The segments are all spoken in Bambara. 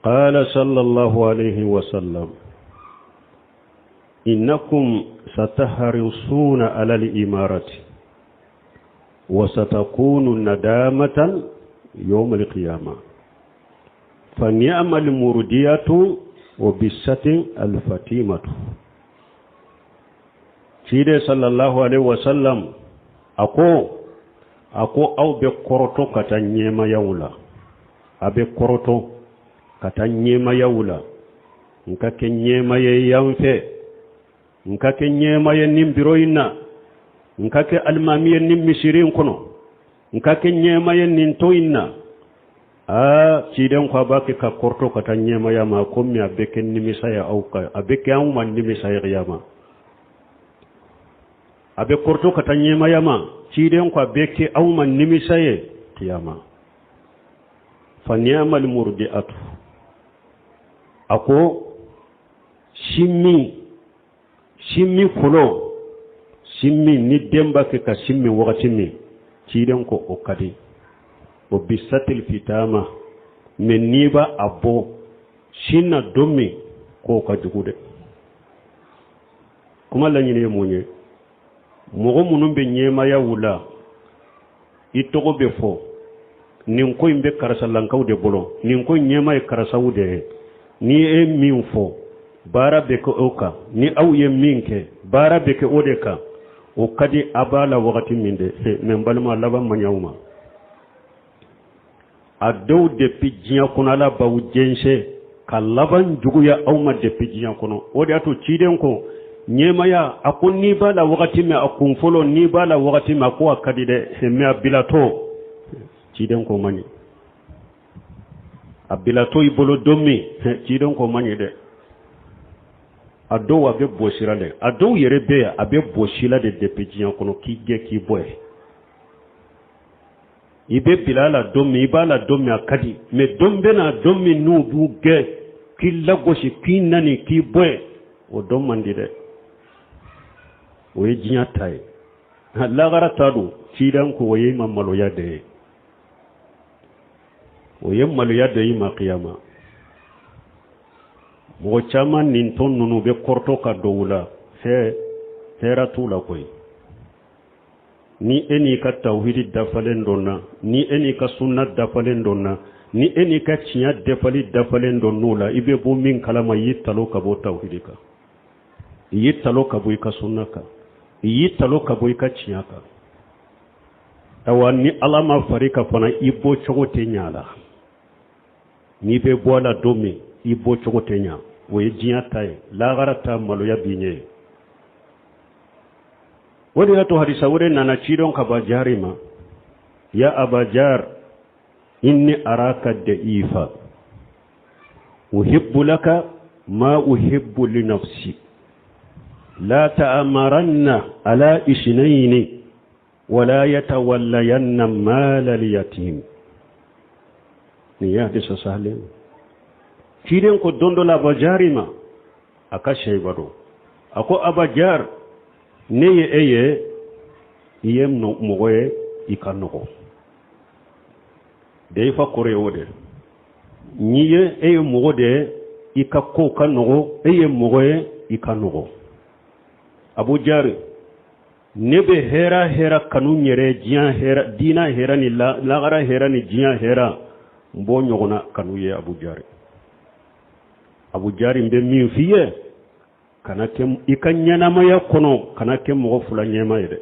قال صلى الله عليه وسلم إنكم ستحرصون على الإمارة وستكون ندامة يوم القيامة فنعم المردية وبسة الفتيمة ciden sallallahu alaihi wasallam a ko a ko aw bɛ kɔrɔtɔ ka taa ɲɛmayaw la a bɛ kɔrɔtɔ ka taa ɲɛmayaw la n ka kɛ ɲɛma ye yan fɛ n ka kɛ ɲɛma ye nin biro in na n ka kɛ alimami ye nin misiri in kɔnɔ n ka kɛ ɲɛma ye nin tɔn in na aa ciden ko a b'a kɛ ka kɔrɔtɔ ka taa ɲɛmaya ma komi a bɛ kɛ nimisa ye aw kan a bɛ kɛ anw ma nimisa ye kiyama a bɛ kɔrɔtɔ ka taa ɲɛmaya ma ciden ko a bɛ kɛ aw ma nimisa ye kiyama fa ni'mal murdi'atu a ko sin min fɔlɔ sin min ni den b'a kɛ ka sin min wagati min ciden ko o ka di wa bisatil fitama mɛ n'i b'a a bɔ sin na don min k'o ka jugu dɛ kuma laɲini ye mun ye mɔgɔ minnu bɛ ɲɛmayaw la i tɔgɔ bɛ fɔ nin ko in bɛ karisalankaw de bolo nin ko ɲɛma ye karisaw de ye ni e min fɔ baara bɛ kɛ o kan ni aw ye min kɛ baara bɛ kɛ o de kan o ka di a b'a la wagati min de mɛ n balima laban man ɲi ma a dɔw depuis diɲɛ kɔnɔ ala b'aw jɛnsɛn ka laban juguya aw ma depuis diɲɛ kɔnɔ o de y'a to ciden ko ɲɛmaya a ko n'i b'a la wagati min a kun fɔlɔ n'i b'a la wagati min a ko a ka di dɛ mɛ a bilatɔ ciden ko man ɲi a bilatɔ i bolo don min ciden ko man ɲi dɛ a dɔw a bɛ bɔsira dɛ a dɔw yɛrɛ bɛ yan a bɛ bɔsi la de depuis diɲɛ kɔnɔ k'i gɛn k'i bɔ yen i bɛ bila a la don min i b'a la don min a ka di mɛ don bɛ na don min n'u b'u gɛn k'i lagosi k'i nani k'i bɔ yen o don man di dɛ o ye diɲɛ ta ye lagara ta don ciden ko o ye i ma maloya de ye o ye maloya de ye i ma kiyama mɔgɔ caman nin tɔn ninnu bɛ kɔrɔtɔ ka don u la hɛrɛ t'u la koyi ni e n'i ka tawhidi dafalen dɔnna ni e n'i ka sunna dafalen dɔnna ni e n'i ka tiɲɛ dafali dafalen dɔn n'o la i bɛ bɔ min kalama i y'i talo ka bɔ tawhidi kan i y'i talo ka bɔ i ka sunna kan i y'i talo ka bɔ i ka tiɲɛ kan awa ni ala ma far'i kan fana i bɔ cogo tɛ ɲa a la n'i bɛ bɔ a la don min i bɔ cogo tɛ ɲa o ye diɲɛ ta ye lahara ta maloya b'i ɲɛ ye o de y'a to hadisa wɛrɛ nana ciden ko abajari ma ya abajar inni araka da'ifa uhibbu laka ma uhibbu li nafsi la ta'amaranna ala isnaini wala yatawallayanna mala al-yatim nin ye hadisa sahalen ciden ko don dɔ la abajari ma a ka sahiba don a ko abajar ne ye e ye i ye mɔgɔ ye i ka nɔgɔ da'ifa kɔrɔ ye o de n'i ye e ye mɔgɔ de ye i ka kow ka nɔgɔ e ye mɔgɔ ye i ka nɔgɔ abujari ne bɛ hɛra hɛra kanu n yɛrɛ diɲɛ hɛra diina hɛra ni lagara hɛra ni diɲɛ hɛra n b'o ɲɔgɔnna kanu ye abujari abujari n bɛ min f'i ye kana kɛ i ka ɲɛnamaya kɔnɔ kana kɛ mɔgɔ fila ɲɛma ye dɛ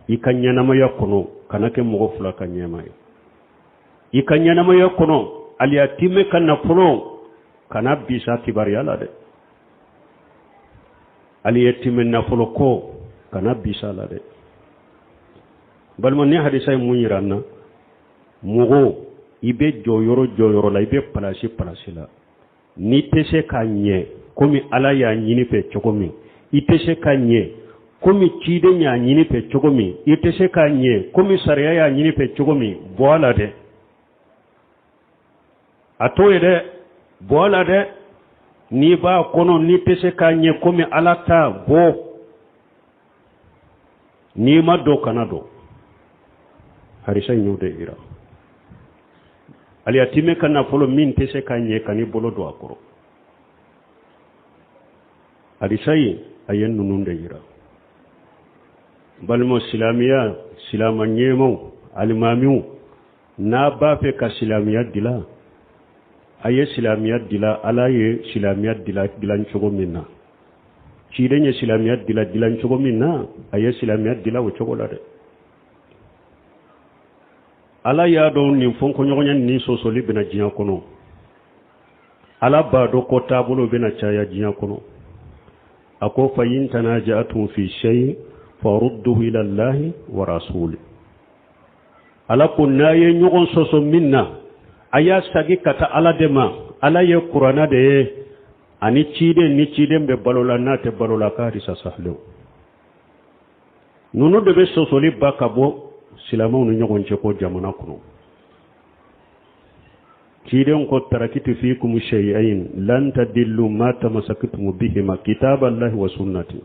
i ka ɲɛnamaya kɔnɔ kana kɛ mɔgɔ fila ka ɲɛma ye i ka ɲɛnamaya kɔnɔ aliyatimɛ ka nafolo kana bisa kibaruya la dɛ aliyatimɛ nafolo ko kana bisa la dɛ balima ni hadisa ye mun yira an na mɔgɔ i bɛ jɔyɔrɔ jɔyɔrɔ la i bɛ palasi palasi la n'i tɛ se k'a ɲɛ komi ala y'a ɲini fɛ cogo min i tɛ se k'a ɲɛ komi ciden y'a ɲini fɛ cogo min i tɛ se k'a ɲɛ komi sariya y'a ɲini fɛ cogo min bɔ a la dɛ a to ye dɛ bɔ a la dɛ n'i b'a kɔnɔ n'i tɛ se k'a ɲɛ komi ala ta bɔ n'i ma don kana don hadisa in y'o de yira Aliyatimɛ ka nafolo min tɛ se ka ɲɛ, kan'i bolo don a kɔrɔ. Hadisa in a ye ninnu de yira. Balima silamiya, silama ɲɛmaw, alimamiw, n'a b'a fɛ ka silamiya dila, a ye silamiya dila Ala ye silamiya dila dilan cogo min na, ciden ye silamiya dila dilan cogo min na, a ye silamiya dila o cogo la dɛ. Ala y'a dɔn nin fɔnkɔɲɔgɔnya ni sɔsɔli bɛna diɲɛ kɔnɔ. Ala b'a dɔn ko taabolo bɛna caya diɲɛ kɔnɔ. A ko fa in tanaja'tum fi shay farudduhu ila Allahi wa rasuli. Ala ko n'a ye ɲɔgɔn sɔsɔ min na, a y'a sagi ka taa Ala de ma. Ala ye kuranna de ye ani ciden, ni ciden bɛ balo la, n'a tɛ balo la, k'a hadisa sahalenw. Ninnu de bɛ sɔsɔli ba ka bɔ silamɛw ni ɲɔgɔn cɛ ko jamana kɔnɔ. Ciden ko tarakitu fikum shay'ain lan tadillu ma tamassaktum bihima kitaballahi wa sunnati.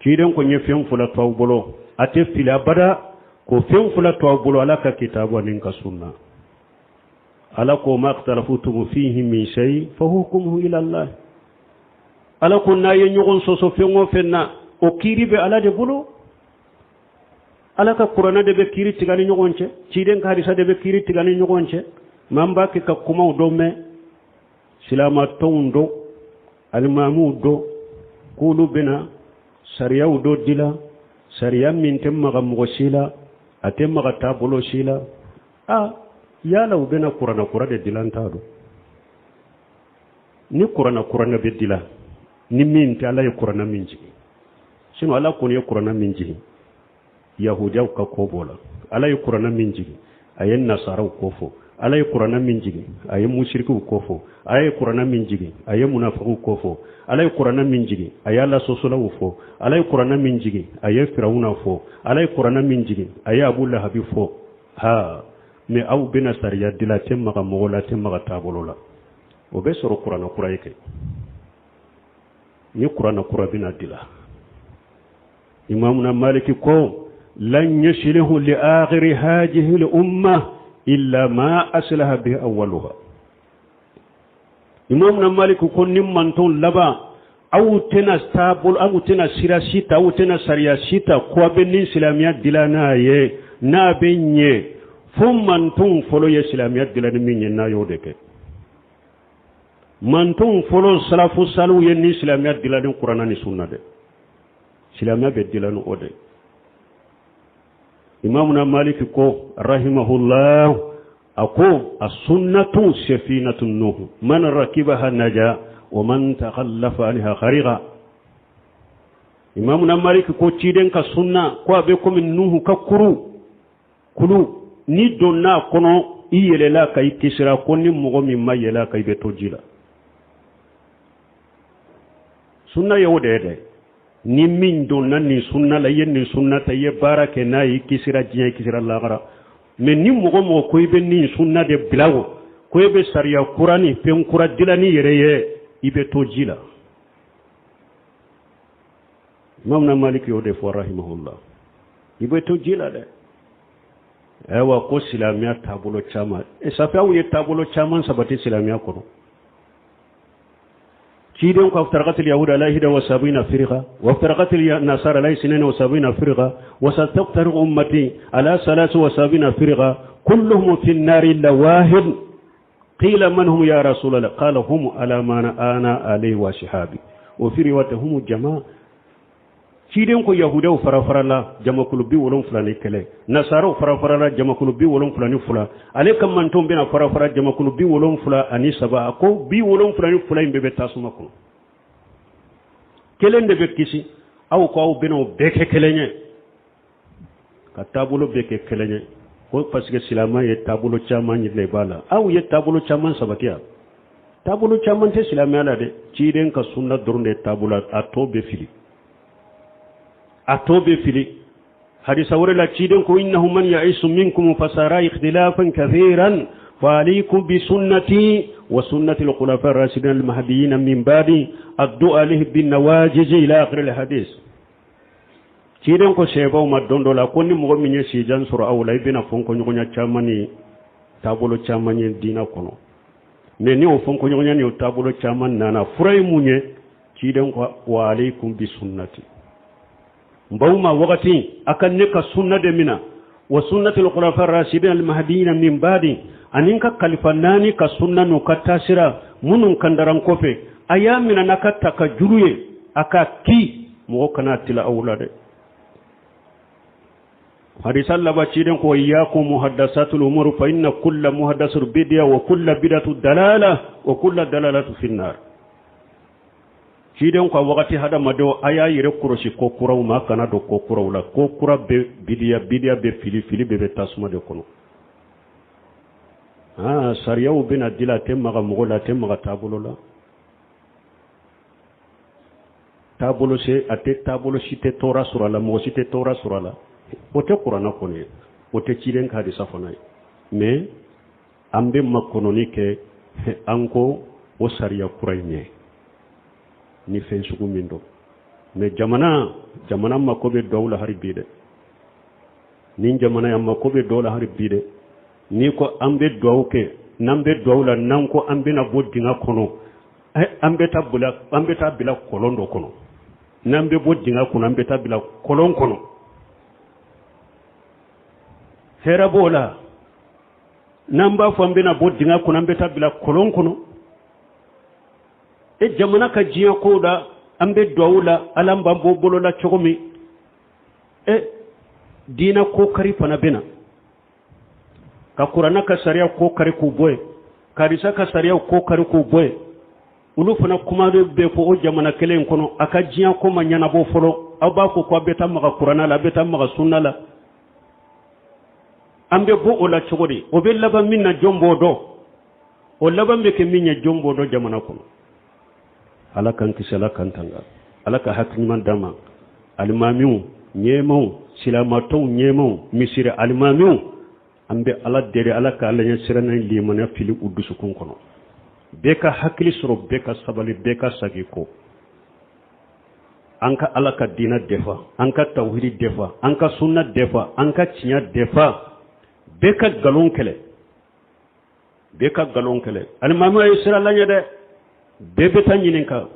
Ciden ko n ye fɛn fila to aw bolo, a tɛ fili abada, ko fɛn fila to aw bolo, Ala ka kitabu ani n ka sunna. Ala ko ma ikhtalafutum fihi min shay fa hukmuhu ila Allah. Ala ko n'a ye ɲɔgɔn sɔsɔ fɛn o fɛn na, o kiiri bɛ Ala de bolo. Ala ka kuranɛ de bɛ kiiri tigɛ ni ɲɔgɔn cɛ, ciden ka hadisa de bɛ kiiri tigɛ ni ɲɔgɔn cɛ. Mɛ an b'a kɛ ka kumaw dɔ mɛn, silamatɔnw dɔ, alimamiw dɔ, k'olu bɛna sariyaw dɔ dila, sariya min tɛ maga mɔgɔ si la, a tɛ maga taabolo si la. Aa, yala u bɛna kuranɛ kura de dila, n t'a dɔn. Ni kuranɛ kura bɛ dila ni min tɛ Ala ye kuranɛ min jigin, sinon Ala kɔni ye kuranɛ min jigin, yahudiyaw ka ko b'o la. Ala ye kuranɛ min jigin, a ye nasaraw ko fɔ. Ala ye kuranɛ min jigin, a ye musirikiw ko fɔ. Ala ye kuranɛ min jigin, a ye munafigiw ko fɔ. Ala ye kuranɛ min jigin, a ye Ala sɔsɔlaw fɔ. Ala ye kuranɛ min jigin, a ye Firawuna fɔ. Ala ye kuranɛ min jigin, a ye Abu Lahabi fɔ. Ha, mɛ aw bɛna sariya dila, tɛ maga mɔgɔ la, tɛ maga taabolo la. O bɛ sɔrɔ kuranɛ kura ye kɛ. Ni kuranɛ kura bɛna dila, Imamuna Maliki ko lan yuslihu li akhiri hadhihi al umma illa ma aslaha bi awwaluha. Imamuna Maliki ko ni manton laban, aw tɛna taabolo, aw tɛna sira si ta, aw tɛna sariya si ta ko a bɛ ni silamɛya dila n'a ye, n'a bɛ ɲɛ, fo manton fɔlɔ ye silamɛya dila ni min ye, n'a y'o de kɛ. Manton fɔlɔ salafu saliw ye ni silamɛya dila ni kuranna ni sunna dɛ, silamɛya bɛ dila ni o de. Imamuna Maliki ko rahimahullah, a ko a sunnatu safinatu Nuhu, man rakibaha naja wa man takhallafa anha ghariqa. Imamuna Maliki ko ciden ka sunna ko a bɛ komi Nuhu ka kuru kulu, ni donna a kɔnɔ, i yɛlɛla ka i kisira, ko ni mɔgɔ min ma yɛlɛ a kan, i bɛ to ji la. Sunna ye o de ye dɛ. Ni min donna nin sunna la, i ye nin sunna ta, i ye baara kɛ n'a ye, i kisira diɲɛ, i kisira lahara. Mɛ ni mɔgɔ mɔgɔ ko i bɛ nin sunna de bila o ko i bɛ sariya kura ni fɛn kura dilan ni yɛrɛ ye, i bɛ to ji la. Imamuna Maliki y'o de fɔ rahimahullah, i bɛ to ji la dɛ. Ayiwa, ko silamɛya taabolo caman e safi, aw ye taabolo caman sabati silamɛya kɔnɔ. Ciden ko iftaraqatil yahuda ala ihda wa sabina firqa wa iftaraqatil nasara ala isnaini wa sabina firqa wa sataftariqu ummati ala salasi wa sabina firqa kulluhum fi an-nari illa wahid. Qila man hum ya rasulallah? Qala hum ala ma ana alayhi wa ashabi wa fi riwayati hum jamaa. Ciden ko yahudaw farafarala jamakulu 71, nasaraw farafarala jamakulu 72, ale ka mantonw bɛna farafara jamakulu 73. A ko 72 in bɛɛ bɛ tasuma kɔnɔ, kelen de bɛ kisi. Aw ko aw bɛna o bɛɛ kɛ kelen ye, ka taabolo bɛɛ kɛ kelen ye, ko parce que silamɛ ye taabolo caman de b'a la. Aw ye taabolo caman sabati yan, taabolo caman tɛ silamɛya la dɛ. Ciden ka sunna dɔrɔn de taabolo, a tɔ bɛ fili, a tɔ bɛ fili. Hadisa wɛrɛ la, ciden ko innahu man ya'isu minkum fasara ikhtilafan kathiran fa alaykum bi sunnati wa sunnati al-khulafa ar-rashidin al-mahdiyyin min ba'di addu alayhi bin nawajiz ila akhir al-hadis. Ciden ko sɛbaw ma don dɔ la ko ni mɔgɔ min ye sijan sɔrɔ aw la, i bɛna fɔnkɔɲɔgɔnya caman ni Taabolo caman ye diinɛ kɔnɔ, mais ni o fɔnkɔɲɔgɔnya ni o taabolo caman nana, fura ye mun ye? Ciden ko wa alaykum bi sunnati, n b'aw ma wagati a ka ne ka sunna de mina, wa sunnatil khulafa rashidin al mahdiyina min ba'di, ani n ka kalifa naani ka sunna n'u ka taasira minnu kandara n kɔfɛ, a y'a mina n'a ka taka juru ye, a ka ki mɔgɔ kana tila aw la dɛ. Hadisa laban, ciden ko iyyakum muhaddasatul umur fa inna kulla muhaddasatu bid'a wa kulla bid'atu dalala wa kulla dalalatu finnar. Ciden ko a wagati hadamadenw, a y'a yɛrɛ kɔlɔsi ko kuraw ma, a kana don ko kuraw la. Ko kura bɛ bidiya, bidiya bɛ fili, fili bɛɛ bɛ tasuma de kɔnɔ. Aa, sariyaw bɛna dila, a tɛ maga mɔgɔ la, a tɛ maga taabolo la, taabolo se a tɛ, taabolo si tɛ tɔɔrɔ sɔrɔ a la, mɔgɔ si tɛ tɔɔrɔ sɔrɔ a la. O tɛ kuranna kɔni ye, o tɛ ciden ka hadisa fana ye, mais an bɛ makɔnɔni kɛ an ko o sariya kura in ɲɛ ni fɛn sugu min don. Mais jamana mako bɛ dɔw la hali bi dɛ. Ni jamana ya mako bɛ dɔw la hali bi dɛ. N'i ko an bɛ duwawu kɛ, n'an bɛ duwawu la, n'an ko an bɛna bɔ dingɛ kɔnɔ, an bɛ taa bila, an bɛ taa bila kɔlɔn dɔ kɔnɔ. N'an bɛ bɔ dingɛ kɔnɔ, an bɛ taa bila kɔlɔn kɔnɔ. Hɛrɛ b'o la? N'an b'a fɔ an bɛna bɔ dingɛ kɔnɔ, an bɛ taa bila kɔlɔn kɔnɔ. E jamana ka diɲɛ kow la, an bɛ duwawu la, Ala b'an bɔ bolo la cogo min. E diinɛ ko kari fana bɛ na ka kuranna ka sariya ko kari k'u bɔ yen, ka hadisa ka sariya ko kari k'u bɔ yen. Olu fana kuma bɛ fɔ o jamana kelen in kɔnɔ. A ka diɲɛ ko ma ɲɛnabɔ fɔlɔ, aw b'a fɔ ko aw bɛ taa maga kuranna la, aw bɛ taa maga sunna la. An bɛ bɔ o la cogo di? O bɛ laban min na, jɔn b'o dɔn? O laban bɛ kɛ min ye, jɔn b'o dɔn jamana kɔnɔ? Ala k'an kisi, Ala k'an tanga, Ala ka hakili ɲuman d'an ma. Alimamiw ɲɛmaw, silamatɔnw ɲɛmaw, misiri alimamiw, an bɛ Ala deli, Ala ka Ala ɲɛ siran ni limaniya fili u dusukun kɔnɔ. Bɛɛ ka hakili sɔrɔ, bɛɛ ka sabali, bɛɛ ka sagin kɔ. An ka Ala ka diinɛ defa, an ka tawhidi defa, an ka sunna defa, an ka tiɲɛ defa. Bɛɛ ka nkalon kɛlɛ, bɛɛ ka nkalon kɛlɛ. Alimami ye sira laɲɛ dɛ, bɛɛ bɛ taa ɲininka.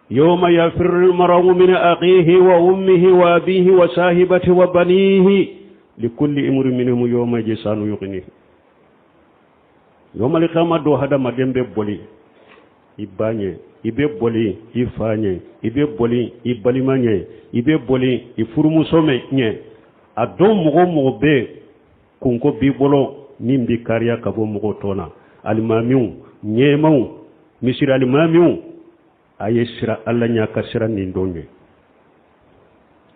Yawma yafirru almar'u min akhihi wa ummihi wa abihi wa sahibatihi wa banihi likulli imrin minhum yawma idhin sha'nun yughnihi. Yawmal qiyamah don, hadamaden bɛ boli i ba ɲɛ, i bɛ boli i fa ɲɛ, i bɛ boli i balima ɲɛ, i bɛ boli i furumuso ɲɛ. A don, mɔgɔ o mɔgɔ bɛ kunko b'i bolo min b'i kariya ka bɔ mɔgɔw tɔ na, alimamiw ɲɛmaw, misiri alimamiw, a ye sira Ala ɲɛ, ka sira nin don ɲɛ.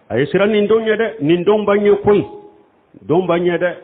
A ye sira nin don ɲɛ dɛ, nin don b'a ɲɛ koyi, don b'a ɲɛ dɛ.